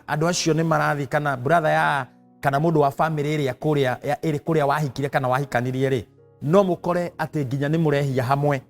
Andũ acio nĩ marathiĩ kana brother ya kana mũndũ wa family ĩrĩa kũrĩa ĩrĩ kũrĩa wahikire kana wahikanirie rĩ, no mũkore atĩ nginya nĩ mũrehia hamwe.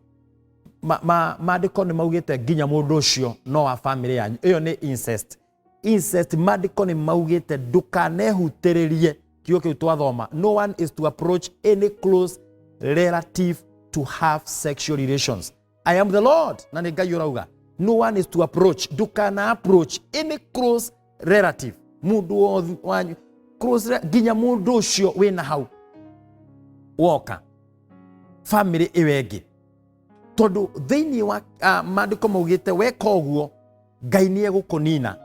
Maandĩko nĩ maugĩte nginya mũndũ ũcio no wa family yanyu. Ĩyo nĩ incest. Incest, maandĩko nĩ maugĩte ndũkanehutĩrĩrie. Kiugo kĩu twathoma, no one is to approach any close relative to have sexual relations. I am the Lord. Na nĩ Ngai ũrauga no one is to approach, ndũkana approach any close relative, mũndũ wothe wanyu close nginya mũndũ ũcio wĩna hau woka family ĩyo ĩngĩ, tondũ thĩinĩ wa maandĩko maugĩte weka ũguo Ngai nĩ egũkũnina.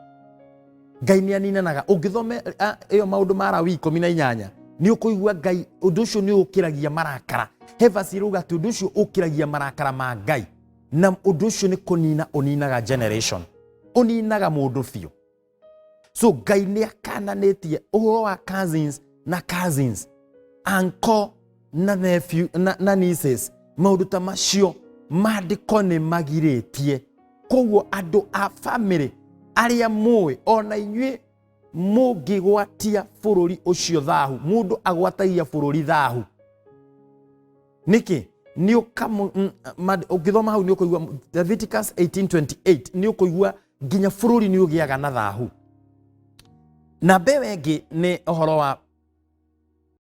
Ngai nĩ aninanaga. Ũngĩthome ĩyo Maũndũ ma Lawi 18, nĩ ũkũigua Ngai ũndũ ũcio nĩ ũkĩragia marakara. He verse ĩrauga atĩ ũndũ ũcio ũkĩragia marakara ma Ngai, na ũndũ ũcio nĩ kũnina ũninaga generation, ũninaga mũndũ biũ. So Ngai nĩ akananĩtie ũhoro wa cousins na cousins, uncle na nephew na nieces, maũndũ ta macio maandĩko nĩ magirĩtie. Koguo andũ a family arĩa mũĩ, ona inyuĩ mũngĩgwatia bũrũri ũcio thahu, mũndũ agwatagia bũrũri thahu nĩkĩ? Nĩ ũngĩthoma hau nĩ ũkũigua Leviticus 18:28, nĩ ũkũigua nginya bũrũri nĩ ũgĩaga na thahu. Na mbeũ ĩngĩ nĩ ũhoro wa